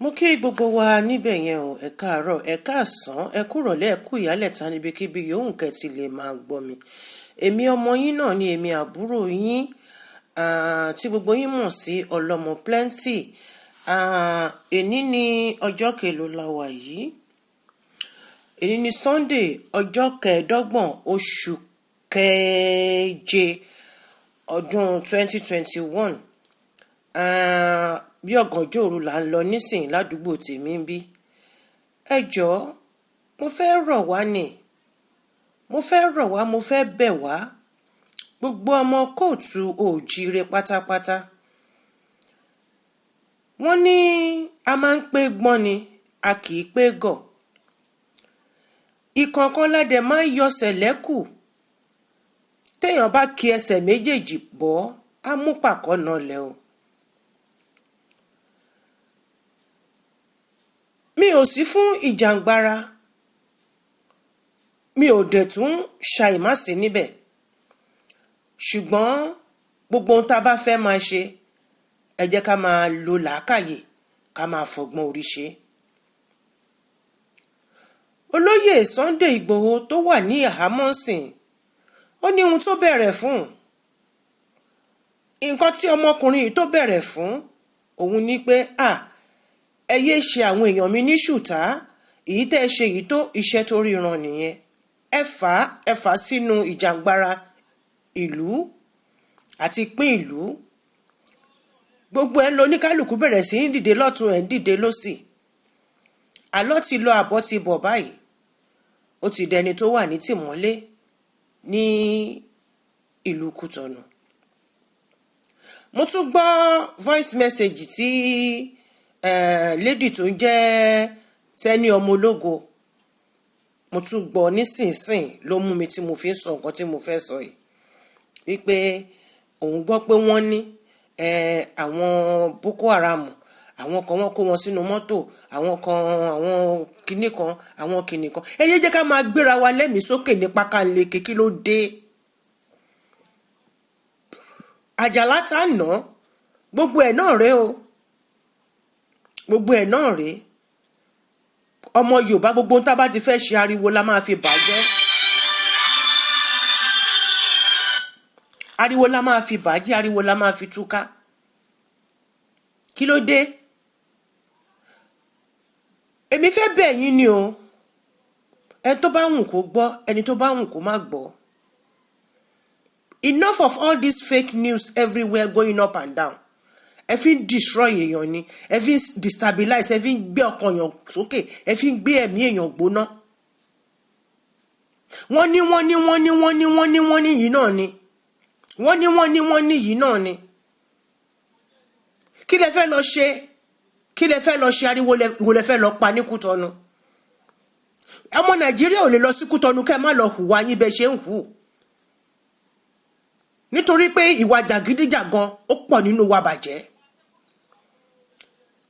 Mo kí gbogbo wa níbẹ̀ yẹn o. Ẹ káàárọ̀, ẹ káàsán, ẹ kúrọ̀lẹ́, ẹ kú ìyálẹ̀ta níbikíbi yòówù kẹ́ ti lè máa gbọ́ mi. Èmi ọmọ yín náà ni, èmi àbúrò yín tí gbogbo yín mọ̀ sí Ọlọ́mọ Plenty. Èní ní ọjọ́ kèlò la wà yìí? Èní ní Sunday, ọjọ́ 25, oṣù keje, ọdún 2021. Bí ọ̀gànjọ́ òru là ń lọ nísìnyí ládùúgbò tèmi ń bí. Ẹ jọ̀ọ́, mo fẹ́ rọ̀ wá ni, mo fẹ́ rọ̀ wá, mo fẹ́ bẹ̀ wá, gbogbo ọmọ káàárọ̀ oòjíire pátápátá. Wọ́n ní a máa ń pé gbọ́n ni, a kì í pé gọ̀. Ìkọ̀ọ̀kan ládẹ̀ máa ń yọsẹ̀ lẹ́kù. Téèyàn bá ki ẹsẹ̀ méjèèjì bọ́, á mú pàkọ́ nalẹ̀ o. Mi ò sí fún ìjàngbara, mi ò dẹ̀ tún ṣàìmásí níbẹ̀, ṣùgbọ́n gbogbo ohun tá a bá fẹ́ máa ṣe, ẹ jẹ́ ká máa lo làákàyè, ká máa fọgbọ́n orí ṣe. Olóyè Sunday Ìgbòho tó wà ní àhámọ́ sìn, ó ní ohun tó bẹ̀rẹ̀ fún. Nǹkan tí ọmọkùnrin yìí tó bẹ̀rẹ̀ fún òun ni pé, à, ẹ yéé ṣe àwọn èèyàn mi ní ṣùtá. Èyí tẹ́ ẹ ṣe yìí tó iṣẹ́ tó ríran nìyẹn. Ẹ fà á, ẹ fà á sínú ìjàngbara ìlú àti pín ìlú. Gbogbo ẹ̀ ń lọ, oníkálukú bẹ̀rẹ̀ sí í dìde lọ́tún, ẹ̀ ń dìde lọ́sì. Àlọ́ ti lọ, àbọ̀ ti bọ̀ báyìí. Ó ti dẹni tó wà ní tìmọ́lé ní ìlú Kútọ̀nù. Mo tún gbọ́ voice message tí lady tó ń jẹ́ Tẹ́ni ọmọ ológo. Mo tún gbọ́ nísinsìnyí ló mú mi tí mo fi ń sọ nǹkan tí mo fẹ́ sọ yìí, wípé òun gbọ́ pé wọ́n ní àwọn Boko Haram, àwọn kan, wọ́n kó wọn sínú mọ́tò, àwọn kan, àwọn kinní kan, àwọn kinní kan. Ẹ yé jẹ́ ká máa gbéra wa lẹ́mìí sókè ní pákáleke. Kí ló dé? Àjàlá tá a nà, gbogbo ẹ̀ náà rèé o, gbogbo ẹ̀ náà rèé. Ọmọ Yorùbá, gbogbo ohun tá a bá ti fẹ́ ṣe, ariwo la máa fi bàjẹ́, ariwo la máa fi bàjẹ́, ariwo la máa fi túká. Kí ló dé? Èmi fẹ́ bẹ̀ yín ni o. Ẹni tó bá wùn kó gbọ́, ẹni tó bá wùn kó má gbọ́. Enough of all this fake news everywhere, going up and down. Ẹ fi ń destroy èèyàn ni, ẹ fi ń destabilize, ẹ fi ń gbé ọkàn èèyàn sókè, ẹ fi ń gbé ẹ̀mí èèyàn gbóná. Wọ́n ní, wọ́n ní, wọ́n ní, wọ́n ní, wọ́n ní, wọ́n ní yìí náà ni, wọ́n ní, wọ́n ní, wọ́n ní yìí náà ni. Kí lẹ fẹ́ lọ ṣe? Kí lẹ fẹ́ lọ ṣe? Ariwo wo lẹ fẹ́ lọ pa ní Kútọ́nù? Ọmọ Nàìjíríà ò lè lọ sí Kútọ́nù kẹ́ ẹ má lọ hùwà yín bẹ́ẹ̀ ṣe ń hù, nítorí pé ìwà jàgídíjàgan ó pọ̀ nínú wa bàjẹ́.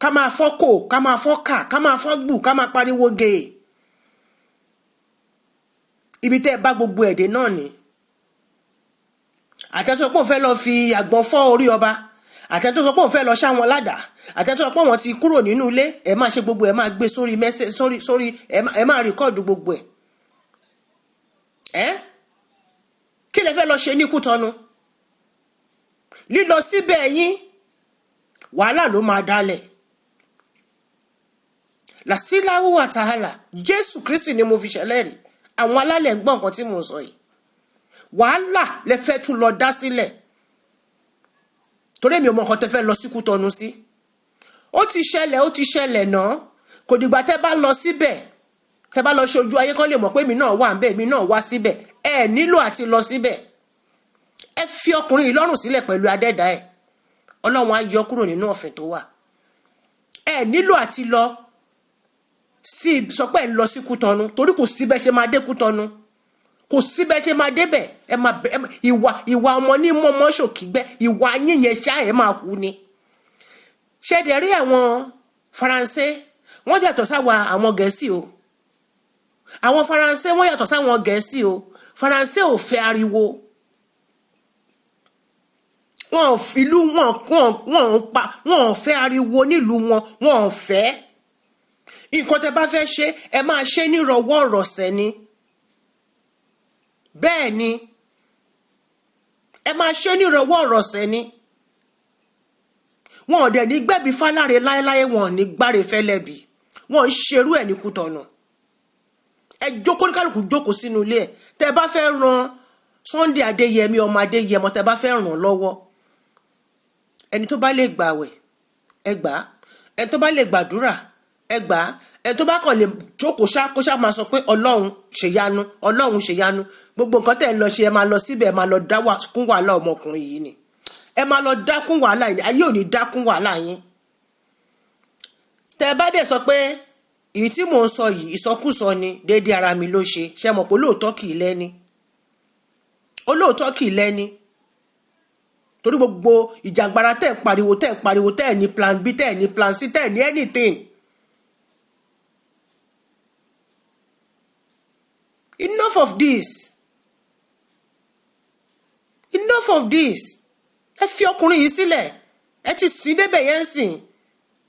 Ká máa fọ́ kò, ká máa fọ́ kà, ká máa fọ́ gbù, ká máa pariwo gèè. Ibi tẹ́ ẹ bá gbogbo ẹ̀dẹ̀ náà ni. Àtẹ̀tọ́ pé òun fẹ́ lọ fi àgbọn fọ́ orí ọba, àtẹ̀tọ́ sọ pé òun fẹ́ lọ ṣá wọn ládàá, àtẹ̀tọ́ sọ pé wọ́n ti kúrò nínú ilé, ẹ máa ṣe gbogbo ẹ, máa gbé sórí mẹ́sẹ̀, sórí ẹ, máa record gbogbo ẹ̀. Ẹ́ kí lẹ fẹ́ lọ ṣe ní Kútọ́nù? Lílọ síbẹ̀ yín, wàhálà ló máa dálẹ̀. Làsíláwù àtàhálà, Jésù Kristi ni mo fi ṣẹlẹ́rìí. Àwọn alálẹ̀ ń gbọ́ nǹkan tí mò ń sọ yìí. Wàhálà lẹ fẹ́ tún lọ dá sílẹ̀, torí èmi ò mọ nǹkan tẹ́ fẹ́ lọ sí Kútọ́nù sí. Ó ti ṣẹlẹ̀, ó ti ṣẹlẹ̀ náà. Kò dìgbà tẹ́ bá lọ síbẹ̀, tẹ́ bá lọ ṣe ojú ayé kan lè mọ̀ pé èmi náà wà ń bẹ̀, èmi náà wá síbẹ̀. Ẹ nílò àti lọ síbẹ̀. Ẹ fi ọkùnrin yìí lọ́rùn sílẹ̀ pẹ̀lú adẹ́dàá ẹ̀. Ọlọ́run á yọ kúrò nínú ọ̀fìn tó wà. Ẹ nílò àti lọ sí, sọ pé ẹ ń lọ sí Kútọ́nù, torí kò sí bẹ́ẹ̀ ṣe máa dé Kútọ́nù, kò sí bẹ́ẹ̀ ṣe máa débẹ̀. Ẹ máa ìwà ọmọ ní mọ́mọ́ ṣòkígbẹ́, ìwà yín yẹn ṣá, ẹ máa kú ni. Ṣẹ̀dẹ̀ rí àwọn Faransé, wọ́n yàtọ̀ sáwa àwọn Gẹ̀ẹ́sì o. Àwọn Faransé, wọ́n yàtọ̀ sáwọn Gẹ̀ẹ́sì o. Faransé ò fẹ́ ariwo. Wọn ìlú wọn, wọn pa, wọn ò fẹ́ ariwo nílùú wọn, wọn ò fẹ́. Nǹkan tẹ́ bá fẹ́ ṣe, ẹ máa ṣe nírọ̀wọ́ rọ̀sẹ̀ ni. Bẹ́ẹ̀ ni, ẹ máa ṣe nírọ̀wọ́ rọ̀sẹ̀ ni. Wọn ò dẹ̀ ní gbẹ̀bí fáláre láéláé, wọn ò ní gbáre fẹ́lẹ́bí, wọn ń ṣerú ẹ̀ ní Kútọ̀nù. Ẹ jókòó, ní kálukú jókòó sínú ilé ẹ̀. Tẹ́ bá fẹ́ ran Sunday Adéyẹmí, ọmọ Adéyẹmọ, tẹ́ bá fẹ́ ràn lọ́wọ́, ẹni tó bá lè gbàwẹ̀, ẹ gbà á. Ẹni tó bá lè gbàdúrà, ẹ gbà á. Ẹni tó bá kàn lè jókòó ṣá, kó ṣá máa sọ pé Ọlọ́run ṣèyanu, Ọlọ́run ṣèyanu. Gbogbo nǹkan tẹ́ ẹ lọ ṣe, ẹ máa lọ síbẹ̀, ẹ máa lọ dá kún wàhálà ọmọkùnrin yìí ni. Ẹ máa lọ dákún wàhálà yìí, ayé ò ní dákún wàhálà yín. Tẹ́ ẹ bá dẹ̀ sọ pé èyí tí mò ń sọ yìí, ìsọkúsọ ni, déédéé ara mi ló ṣe. Ṣe mọ̀ pé olóòótọ́ kì í lẹ́ni? Olóòótọ́ kì í lẹ́ni. Torí gbogbo ìjàngbara tẹ́ ń pariwo, tẹ́ ń pariwo, tẹ́ ẹ̀ ní plan B, tẹ́ ẹ̀ ní plan C, tẹ́ ẹ̀ ní anything. Enough of this, enough of this. Ẹ fi ọkùnrin yìí sílẹ̀. Ẹ ti sìn débẹ̀ yẹn ń sìn,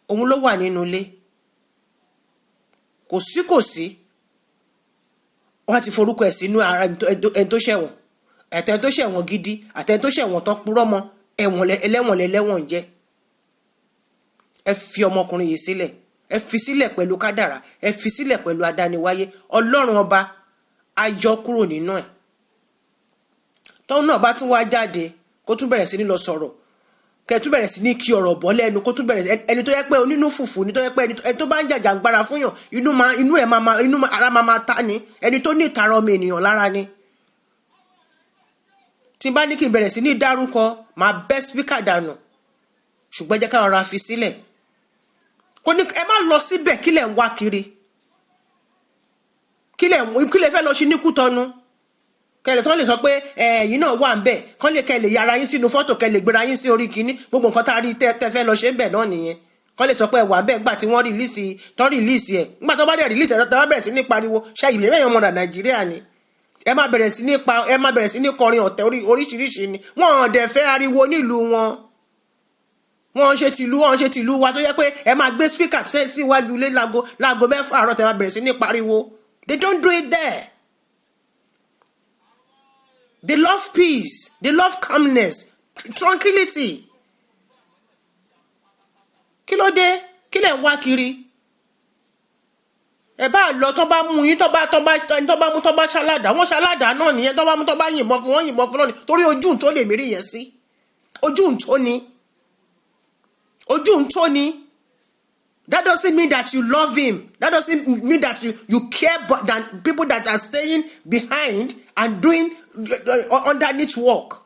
òun ló wà nínú ilé. Kò sí, kò sí. Wọ́n ti forúkọ ẹ̀ sínú ara ẹni tó ṣẹ̀wọ̀n, àtẹni tó ṣẹ̀wọ̀n gidi, àtẹni tó ṣẹ̀wọ̀n tán purọ́ mọ́. Ẹ̀wọ̀n ẹlẹ́wọ̀n lẹ́lẹ́wọ̀n ń jẹ́. Ẹ fi ọmọkùnrin yìí sílẹ̀, ẹ fi sílẹ̀ pẹ̀lú kádàrá, ẹ fi sílẹ̀ pẹ̀lú adániwáyé. Ọlọ́run Ọba á yọ kúrò nínú ẹ̀. Tóun náà bá tún wá jáde, kó tún bẹ̀rẹ̀ sí ní lọ sọ̀rọ̀, kẹ́ tún bẹ̀rẹ̀ sí ní kí ọ̀rọ̀ bọ́ lẹ́nu, kó tún bẹ̀rẹ̀. Ẹni tó yẹ pé onínú fùfù ni, tó yẹ pé ẹni tó bá ń jàjàǹgbara fún yàn, inú máa inú ẹ̀ máa inú ara máa ta ni, ẹni tó ní ìtara ọmọ ènìyàn lára ni. Tí n bá ní kí n bẹ̀rẹ̀ sí ní dárúkọ, máa bẹ́ speaker dànù. Ṣùgbọ́n jẹ́ ká rọra fi sílẹ̀. Kò ní ẹ má lọ síbẹ̀. Kí lẹ̀ ń wá kiri? Kí lẹ̀ fẹ́ lọ ṣe ní Kútọ́nù? Kẹlẹ̀ tó lè sọ pé ẹ̀yin náà wà ń bẹ̀, kán lè kẹ́ lè yára yín sínú fọ́tò, kẹ́ lè gbéra yín sí orí kínní. Gbogbo nǹkan tá a rí tẹ́ fẹ́ lọ ṣe ń bẹ̀ náà nìyẹn. Kán lè sọ pé ẹ wà ń bẹ̀ gbà tí wọ́n release, tán release ẹ̀. Nígbà tó bá dẹ̀ release ẹ̀, tó bá bẹ̀rẹ̀ sí ní pariwo, ṣe ìbílẹ̀ mẹ́yàn ọmọ Nàìjíríà ni, ẹ má bẹ̀rẹ̀ sí ní pa, ẹ má bẹ̀rẹ̀ sí ní kọrin ọ̀tẹ̀ oríṣiríṣi ni. Wọ́n ò dẹ̀ fẹ́ ariwo nílùú wọn. Wọ́n ṣe tìlú, wọ́n ṣe tìlú wa tó yẹ pé ẹ máa gbé speaker síwájú ilé láago 6 àárọ̀, tẹ́ máa bẹ̀rẹ̀ sí ní pariwo. They don't do it there. They love peace, they love calmness, tranquility. Kí ló dé? Kí lẹ̀ ń wá kiri? Ẹ bá lọ, tó bá mú yín, tó bá ẹni tó bá mú, tó bá ṣaládàá, wọ́n ṣaládàá náà nìyẹn. Tó bá mú, tó bá yìnbọn fún wọ́n, yìnbọn fún náà ni. Torí ojú tó lè mí rí yẹn sí, ojú tó ni, ojú tó ni. That doesn't mean that you love him. That doesn't mean that you care than people that are staying behind and doing underneath work.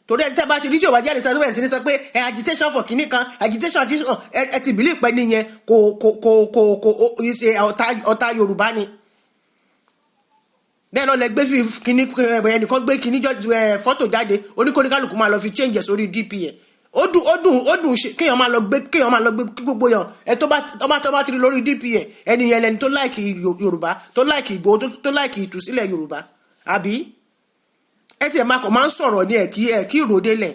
Torí ẹni tẹ́ bá ti rí tí ò bá jáde sọ, bẹ̀rẹ̀ sí ní sọ pé ẹ agitation for kìíní kan, agitation, agitation, ẹ ti believe pé nìyẹn kò ṣe ọ̀tá Yorùbá ni. Bẹ́ẹ̀ náà lẹ gbé fi kìíní, ẹnìkan gbé kìíní fọ́tò jáde, oníkóníkálùkù máa lọ fi change ẹ̀ sórí DP ẹ̀. Ó dùn, ó dùn, ó dùn ṣe kéèyàn máa lọ gbé kí gbogbo yàn ẹ tó bá ti rí lórí DP ẹ, ẹni yẹn lẹni tó like Yorùbá, tó like Ìgbòho, tó like ìtúsílẹ̀ Yorùbá. Àbí ẹ tiẹ̀ máa kàn máa ń sọ̀rọ̀ ní ẹ̀ kí ìròdélẹ̀.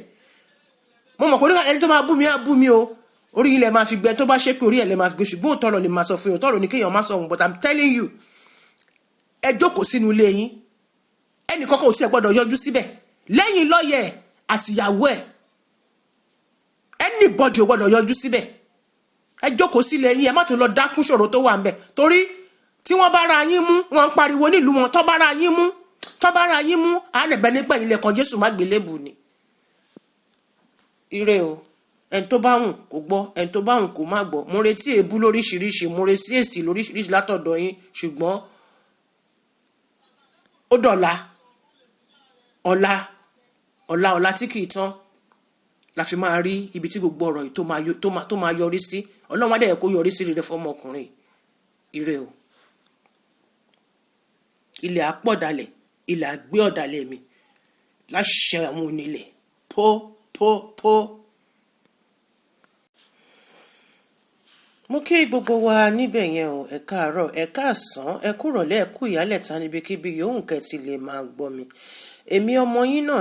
Mo mọ̀ pé ẹni tó máa bú mi á bú mi o. Orí ilẹ̀ máa fi gbẹ, tó bá ṣe pé orí ẹ̀ lè máa fi gbẹ. Ṣùgbọ́n òótọ́ ọ̀rọ̀ lè máa sọ fún yín, òótọ́ ọ̀rọ̀ ni kéèyàn má sọ òun. But I'm telling you, ẹ jókòó sínú ilé yín. Ẹnì kankan ò tiẹ̀ gbọ́dọ̀ yọjú síbẹ̀ lẹ́yìn lọ́yẹ̀ àtìyàwó ẹ̀. Anybody ò gbọ́dọ̀ yọjú síbẹ̀. Ẹ jókòó sílẹ̀ yín, ẹ má tún lọ dákún ṣòro tó wà ńbẹ̀. Torí tí wọ́n bá ra yín mú, wọ́n ń pariwo nílùú wọn, tó bá ra yín mú, tó bá ra yín mú, àánẹ̀bẹ̀ nípa ilẹ̀ kan Jésù má gbélébù ni. Ire o. Ẹni tó bá wùn kó gbọ́, ẹni tó bá wùn kó má gbọ́. Mo retí èébú lóríṣiríṣi, mo retí èsì lóríṣiríṣi látọ̀dọ̀ yín. Ṣùgbọ́n ó dọ̀la, ọ̀la, ọ̀la, ọ̀la tí kì í tán la fi máa rí ibi tí gbogbo ọ̀rọ̀ yìí tó máa yọrí sí. Ọlọ́run á dẹ̀ kó yọrí sí rere fọmọkùnrin. Ire o. Ilẹ̀ àpọ̀dalẹ̀, ilẹ̀ àgbé ọ̀dàlẹ̀ mi láṣẹ àwọn onílẹ̀ pó pó pó. Mo kí gbogbo wa níbẹ̀ yẹn o. Ẹ káàárọ̀, ẹ káàsán, ẹ kúrọ̀lẹ́, ẹ kú ìyálẹ̀ta, níbikíbi yòówù kẹ́ ti lè máa gbọ́ mi. Èmi ọmọ yín náà.